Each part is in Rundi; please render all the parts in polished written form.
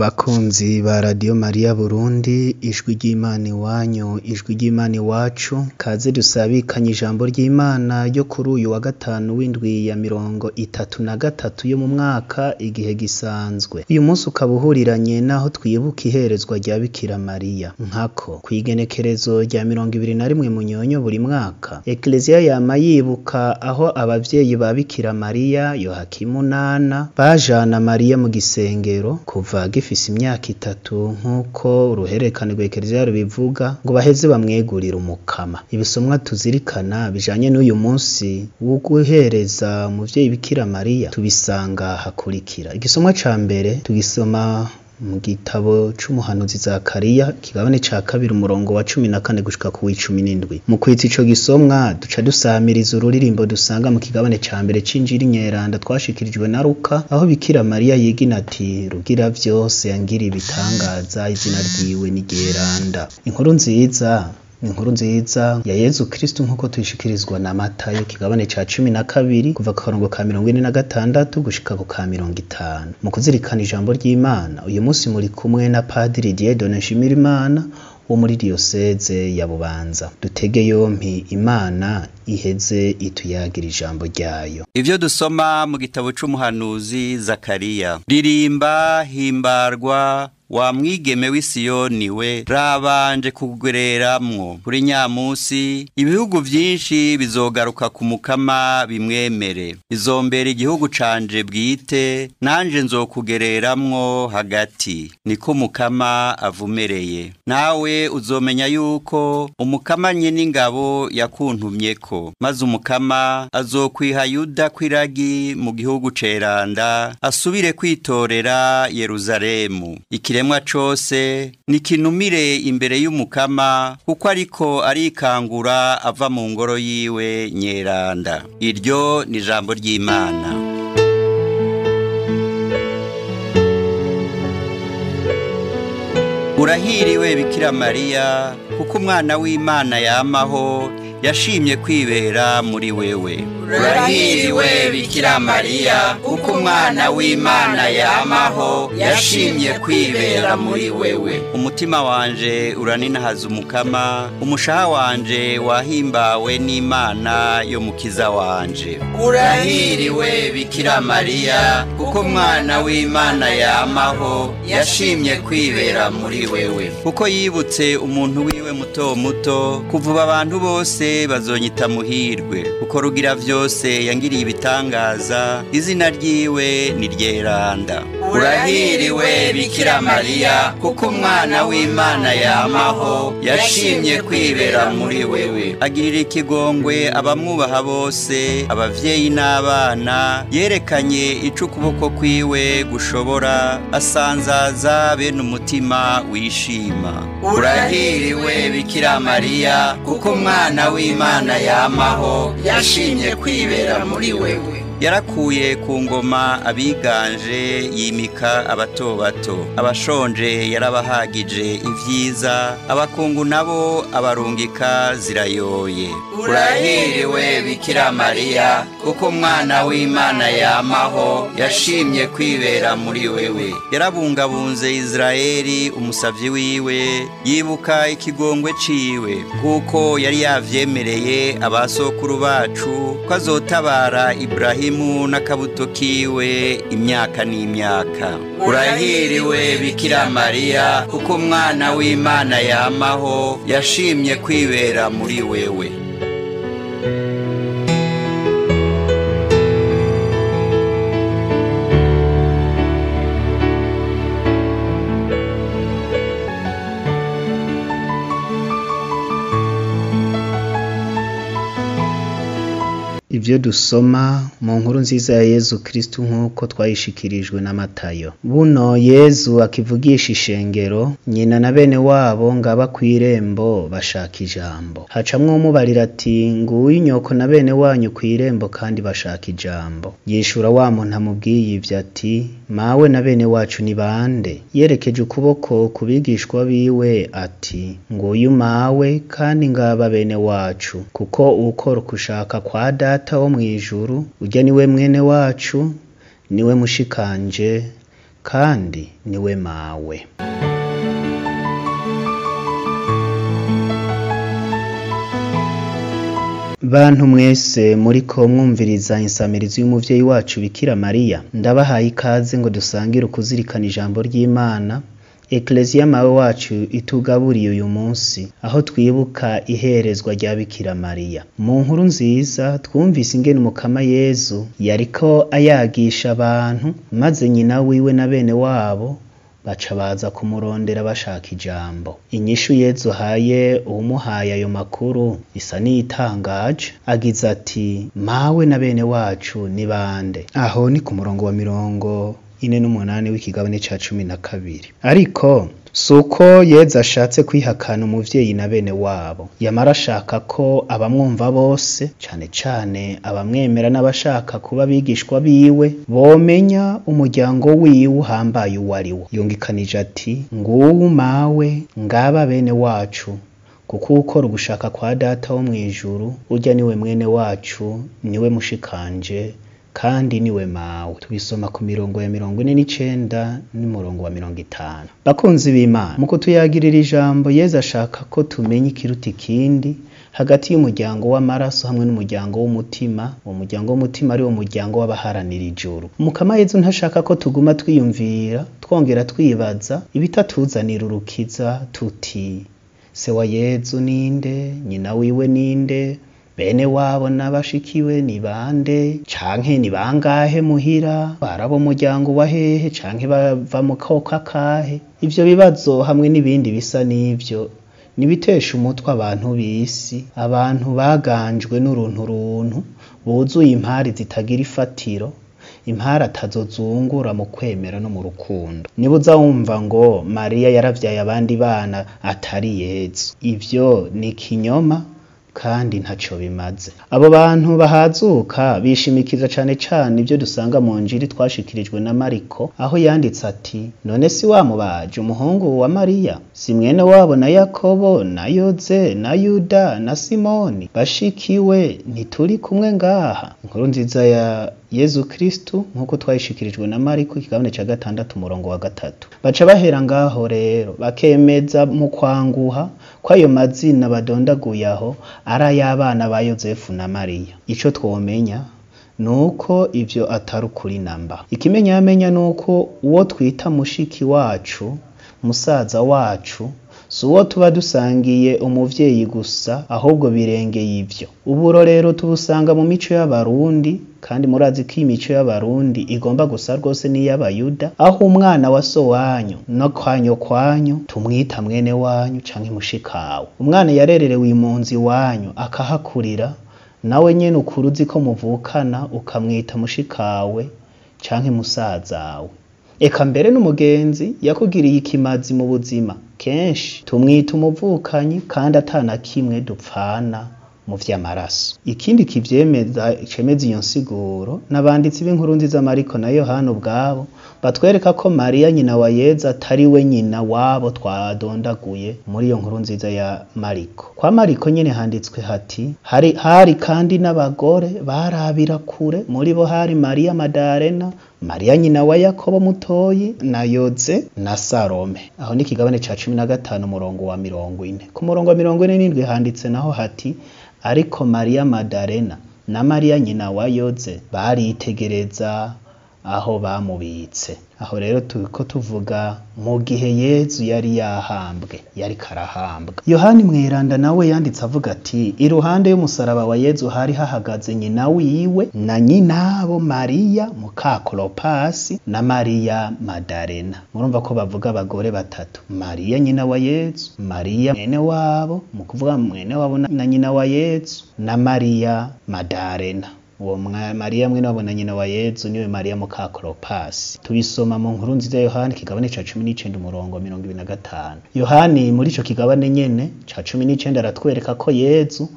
Bakunzi ba Radiyo Mariya Burundi, ijwi ry'Imana iwanyu, ijwi ry'Imana iwacu, kaze dusabikanye ijambo ry'Imana ryo kuri uyu wa gatanu w'indwi ya 33 yo mu mwaka igihe gisanzwe. Uyu munsi ukaba uhuriranye naho twibuka iherezwa rya Bikira Mariya. Nkako kw'igenekerezo rya 21 Munyonyo buri mwaka, Ekleziya yama yibuka aho abavyeyi ba Bikira Mariya Yohakimu na bajana Mariya mu gisengero kuva gifise imyaka 3 nk'uko uruhererekane rw'Ekleziya rubivuga, ngo baheze bamwegurira umukama. Ibisomwa tuzirikana bijanye n'uyu munsi wo guhereza umuvyeyi Bikira Mariya tubisanga hakurikira. Igisomwa ca mbere tugisoma mu gitabo c'umuhanuzi Zakariya, kigabane ca 2 umurongo wa 14 gushika ku 17. Mu kwitsa ico gisomwa duca dusamiriza ururirimbo dusanga mu kigabane ca mbere c'Injiri Nyeranda twashikirijwe na Luka, aho Bikira Mariya yigina ati: Rugira vyose yangira ibitangaza, izina ryiwe ni ryeranda. Inkuru nziza ni inkuru nziza ya Yezu Kristu nkuko tuyishikirizwa na Matayo, kigabane ca 12 kuva ku karongo ka 46 gushika ku ka 50. Mu kuzirikana ijambo ry'Imana uyu munsi muri kumwe na Padiri Dieudonne Nshimirimana wo muri Diyoseze ya Bubanza. Dutege yompi Imana iheze ituyagira ijambo ryayo. Ivyo dusoma mu gitabo c'umuhanuzi Zakariya. Ririmba, himbarwa wa mwigeme w'Isiyoni we, rabanje kugureramwo kuri nyamusi. Ibihugu vyinshi bizogaruka ku mukama bimwemere, izombera igihugu canje bwite, nanje nzokugereramwo hagati, niko mukama avumereye. Nawe uzomenya yuko umukama nyene ingabo yakuntumyeko, maze umukama azokwiha Yuda kwiragi mu gihugu ceranda, asubire kwitorera Yeruzalemu. Ikiremwa cose nikinumire imbere y'umukama, kuko ariko arikangura ava mu ngoro yiwe nyeranda. Iryo ni jambo ry'Imana. Urahiriwe Bikira Mariya, kuko umwana w'Imana yamaho yashimye kwibera muri wewe. Urahiriwe Bikira Mariya, kuko umwana w'Imana yamaho yashimye kwibera muri wewe. Umutima wanje uraninahaza umukama, umushaha wanje wahimbawe n'Imana yo mukiza wanje. Urahiriwe Bikira Mariya, kuko umwana w'Imana yamaho yashimye kwibera muri wewe. Kuko yibutse umuntu wiwe muto muto, kuvuba abantu bose bazonyita muhirwe. Kuko rugira vyose yangiriye ibitangaza, izina ryiwe ni ryeranda. Urahiriwe Bikira Mariya, kuko umwana w'Imana yamaho yashimye kwibera muri wewe. Agirira ikigongwe abamwubaha bose, abavyeyi n'abana, yerekanye ico ukuboko kwiwe gushobora, asanzaza bene umutima wishima. Urahiriwe Bikira Mariya, kuko umwana w'Imana yamaho yashimye kwibera muri wewe. Yarakuye ku ngoma abiganje, yimika abato bato. Abashonje yarabahagije ivyiza, abakungu nabo abarungika zirayoye. Urahiriwe Bikira Mariya, kuko umwana w'Imana yamaho yashimye kwibera muri wewe. Yarabungabunze Israeli umusavyi wiwe, yibuka ikigongwe ciwe, kuko yari yavyemereye abasokuru bacu ko azotabara Ibrahimu n'akabuto kiwe imyaka n'imyaka. Urahiriwe Bikira Mariya, kuko umwana w'Imana yamaho yashimye kwibera muri wewe. Ivyo dusoma mu nkuru nziza ya Yezu Kristu nkuko twayishikirijwe na Matayo. Buno Yezu akivugisha ishengero, nyina na bene wabo ngaba kw'irembo bashaka ijambo. Hacamwo umubarira ati: nguyu nyoko na bene wanyu kw'irembo kandi bashaka ijambo. Yishura wa muntu amubwiye ivyo ati: mawe na bene wacu ni bande? Yerekeje ukuboko ku bigishwa biwe ati: nguyu mawe kandi ngaba bene wacu, kuko ukora ukushaka kwa Data wo mw'ijuru, urya niwe mwene wacu, niwe mushikanje kandi niwe mawe. Bantu mwese muriko mwumviriza insamirizi y'umuvyeyi wacu Bikira Mariya, ndabahaye ikaze ngo dusangire ukuzirikana ijambo ry'Imana Eklezia mawe wacu itugaburiye uyu munsi, aho twibuka iherezwa rya Bikira Mariya. Mu nkuru nziza twumvise ingene Umukama Yezu yariko ayagisha abantu, maze nyina wiwe na bene wabo baca baza kumurondera bashaka ijambo. Inyishu Yezu ahaye uwumuhaye ayo makuru isa n'iyitangaje, agize ati: mawe na bene wacu ni bande? Aho ni ku murongo wa 48 w'ikigabane ca 12. Ariko si uko Yezu ashatse kwihakana umuvyeyi na bene wabo, yamara ashaka ko abamwumva bose, cane cane abamwemera n'abashaka kuba abigishwa biwe, bomenya umuryango wiwe uhambaye uwo ari wo. Yungikanije ati: nguwu mawe, ngaba bene wacu, kuko ukora ugushaka kwa Data wo mw'ijuru, urya niwe mwene wacu, niwe mushikanje, kandi niwe mawe. Tubisoma ku mirongo ya 49 n'umurongo wa 50. Bakunzi b'Imana, mu kutuyagirira ijambo, Yezu ashaka ko tumenya ikiruta ikindi hagati y'umuryango w'amaraso hamwe n'umuryango w'umutima. Uwo muryango w'umutima ari wo muryango w'abaharanira ijuru. Umukama Yezu ntashaka ko tuguma twiyumvira, twongera twibaza ibitatuzanira urukiza, tuti: se wa Yezu ninde? Nyina wiwe ninde? Bene wabo n'abashikiwe ni bande? Canke ni bangahe muhira? Barabo muryango wa hehe? Canke bava mu koko akahe? Ivyo bibazo hamwe n'ibindi bisa n'ivyo nibitesha umutwe abantu b'isi, abantu baganjwe n'uruntu runtu, buzuye impari zitagira ifatiro, impari atazozungura mu kwemera no mu rukundo. Niba uza wumva ngo Mariya yaravyaye abandi bana atari Yezu, ivyo ni ikinyoma kandi ntaco bimaze. Abo bantu bahazuka bishimikiza cane cane ivyo dusanga mu Njiri twashikirijwe na Mariko, aho yanditse ati: none si wa mubaji umuhungu wa Mariya, si mwene wabo na Yakobo na Yoze na Yuda na Simoni, bashikiwe ntituri kumwe ngaha? Inkuru nziza ya Yezu Kristu nkuko twayishikirijwe na Mariko, ikigabane ca 6 umurongo wa 3. Baca bahera ngaho rero bakemeza mu kwanguha ko ayo mazina badondaguye aho ari ay'abana ba Yozefu na Mariya. Ico twomenya nuko ivyo atari ukuri namba. Ikimenyamenya nuko uwo twita mushiki wacu, musaza wacu, si uwo tuba dusangiye umuvyeyi gusa, ahubwo birengeye ivyo. Uburo rero tubusanga mu mico y'Abarundi, kandi murazi ko imico y'Abarundi igomba gusa rwose n'iy'Abayuda, aho umwana wa so wanyu no kwanyo kwanyu tumwita mwene wanyu canke mushikawe. Umwana yarererewe impunzi iwanyu akahakurira, nawe nyene ukura uzi ko muvukana, ukamwita mushikawe canke musazawe. Eka mbere n'umugenzi yakugiriye ikimazi mu buzima, kenshi tumwita umuvukanyi kandi atana kimwe dupfana mu vy'amaraso. Ikindi kivyemeza cemeza iyo nsiguro, n'abanditsi b'inkuru nziza Mariko na Yohana ubwabo batwereka ko Mariya nyina wa Yezu atari we nyina wabo twadondaguye muri iyo nkuru nziza ya Mariko. Kwa Mariko nyene handitswe hati: hari kandi n'abagore barabira kure, muri bo hari Mariya Madarena, Mariya nyina wa Yakobo mutoyi, na Yoze na Salome. Aho ni ikigabane ca 15 umurongo wa 40. Ku murongo wa 47 handitse naho hati: ariko Mariya Madarena na Mariya nyina wa Yoze baritegereza aho bamubitse. Aho rero turiko tuvuga mu gihe Yezu yari yahambwe, yari karahambwa. Yohani Mweranda nawe yanditse avuga ati: iruhande y'umusaraba wa Yezu hari hahagaze nyina wiwe na nyinabo Mariya muka Klopas na Mariya Madarena. Murumva ko bavuga abagore batatu: Mariya nyina wa Yezu, Mariya mwene wabo, mu kuvuga mwene wabo na nyina wa Yezu, na Mariya Madarena. Uwo Mariya mwene wabo na nyina wa Yezu niwe Mariya muka Klopas. Tubisoma mu nkuru nziza ya Yohani kigabane ca 19 umurongo 25. Yohani muri ico kigabane nyene ca 19 aratwereka ko Yezu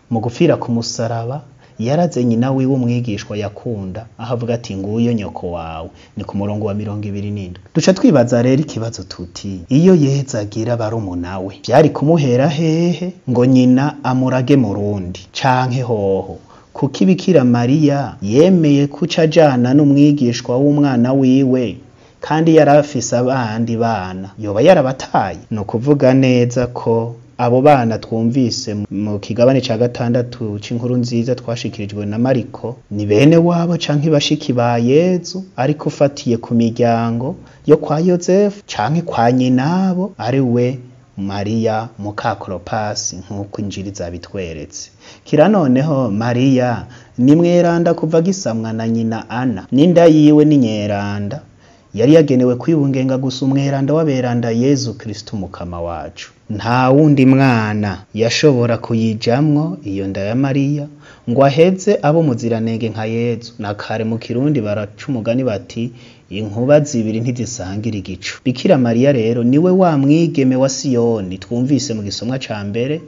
mu gupfira ku musaraba yaraze nyina wiwe umwigishwa yakunda, aho avuga ati nguyo nyoko wawe. Ni ku murongo wa 27. Duca twibaza rero ikibazo tuti: iyo Yezu agira barumuna we vyari kumuhera hehe ngo nyina amurage mu rundi canke hoho? Kuko Bikira Mariya yemeye kuca ajana n'umwigishwa w'umwana wiwe Kandi yarafise abandi bana, yoba yarabataye? Ni ukuvuga neza ko abo bana twumvise mu kigabane ca gatandatu c'inkuru nziza twashikirijwe na Mariko ni bene wabo canke bashiki ba Yezu, ariko ufatiye ku miryango yo kwa Yozefu canke kwa nyinabo ari we Mariya muka Klopas, nk'uko injiri zabitweretse. Kira noneho Mariya ni mweranda kuva gisamwa na nyina Ana, n'inda yiwe ni nyeranda, yari yagenewe kwibungenga gusa umweranda w'aberanda Yezu Kristo umukama wacu. Nta wundi mwana yashobora kuyijamwo iyo nda ya Mariya ngo aheze abo muziranenge nka Yezu. Na kare mu Kirundi baraca umugani bati inkuba zibiri ntizisangira igicu. Bikira Mariya rero niwe wa mwigeme wa Siyoni twumvise mu gisomwa ca mbere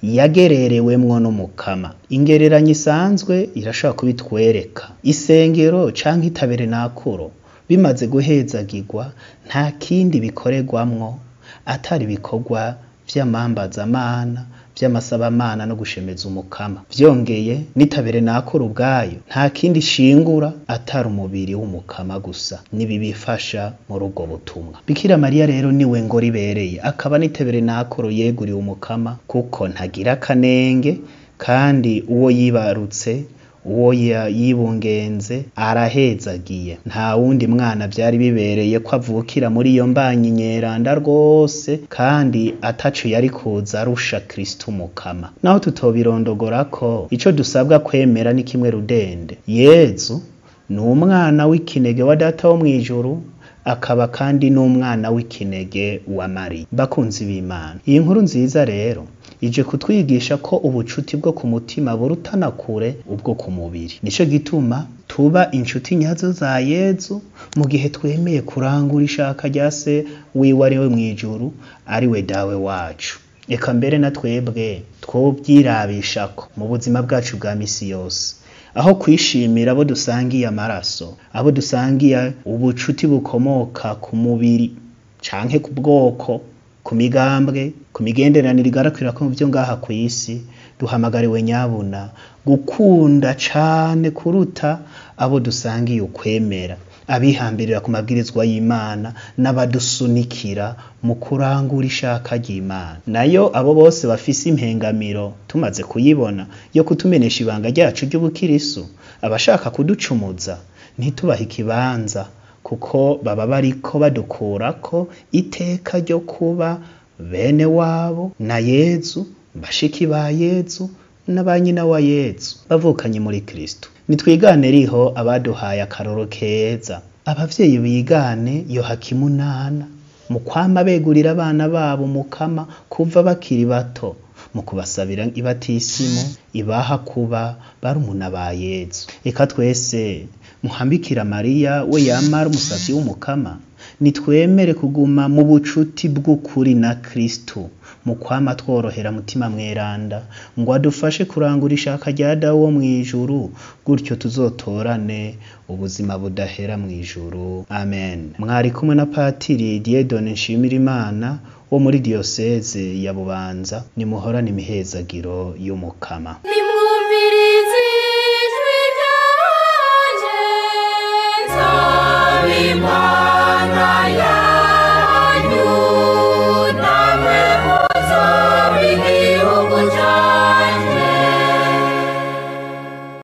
yagererewemwo n'umukama. Ingereranyo isanzwe irashobora kubitwereka. Isengero canke itaberenakuro bimaze guhezagirwa nta kindi bikoregwamwo atari ibikorwa vy'amambazamana, vy'amasabamana no gushemeza umukama. Vyongeye n'itaberenakuro ubwayo nta kindi shingura atari umubiri w'umukama gusa, nibibifasha muri ubwo butumwa. Bikira Mariya rero niwe ngoro ibereye, akaba n'itaberenakuro yeguriwe umukama, kuko ntagira akanenge, kandi uwo yibarutse, uwo yibungenze arahezagiye. Nta wundi mwana vyari bibereye ko avukira muri iyo mbanyi nyeranda rwose, kandi ataco yari kuza arusha Kristo umukama. Naho tutobirondogorako, ico dusabwa kwemera ni kimwe rudende: Yezu ni umwana w'ikinege wa Data wo mw'ijuru, akaba kandi n'umwana w'ikinege wa Mariya. Bakunzi b'Imana, iyi nkuru nziza rero ije kutwigisha ko ubucuti bwo ku mutima burutana kure ubwo ku mubiri. Nico gituma tuba inshuti nyazo za Yezu mu gihe twemeye kurangura ishaka rya Se wiwe ari we mw'ijuru, ari we Dawe wacu. Eka mbere na twebwe twovyirabishako mu buzima bwacu bwa misi yose, aho kwishimira abo dusangiye amaraso, abo dusangiye ubucuti bukomoka ku mubiri canke ku bwoko, ku migambwe, ku migenderanire igarakwira ko vyo ngaha kw'isi, duhamagariwe nyabuna gukunda cane kuruta abo dusangiye ukwemera, abihambirira ku mabwirizwa y'Imana n'abadusunikira mu kurangura ishaka ry'Imana. Nayo abo bose bafise impengamiro tumaze kuyibona yo kutumenesha ibanga ryacu ry'ubukirisu, abashaka kuducumuza ntitubahe ikibanza, kuko baba bariko badukurako iteka ryo kuba bene wabo na Yezu, bashiki ba Yezu na ba nyina wa Yezu bavukanye muri Kristo. Nitwigane riho abaduhaye akaroro keza. Abavyeyi bigane Yohakimunana mu kwama begurira abana babo umukama kuva bakiri bato, mu kubasabira ibatisimu ibaha kuba barumuna ba Yezu. Eka twese muhambikira Mariya we yamara umusavyi w'umukama, nitwemere kuguma mu bucuti bw'ukuri na Kristo, mu kwama tworohera mutima mweranda ngo adufashe kurangura ishaka rya Dawe wo mw'ijuru, gutyo tuzotorane ubuzima budahera mw'ijuru. Amen. Mwari kumwe na Patiri Dieudonne Nshimirimana wo muri Diyoseze ya Bubanza. Nimuhorane imihezagiro y'umukama. Nimwumvirize ijwi ryanje, nzaba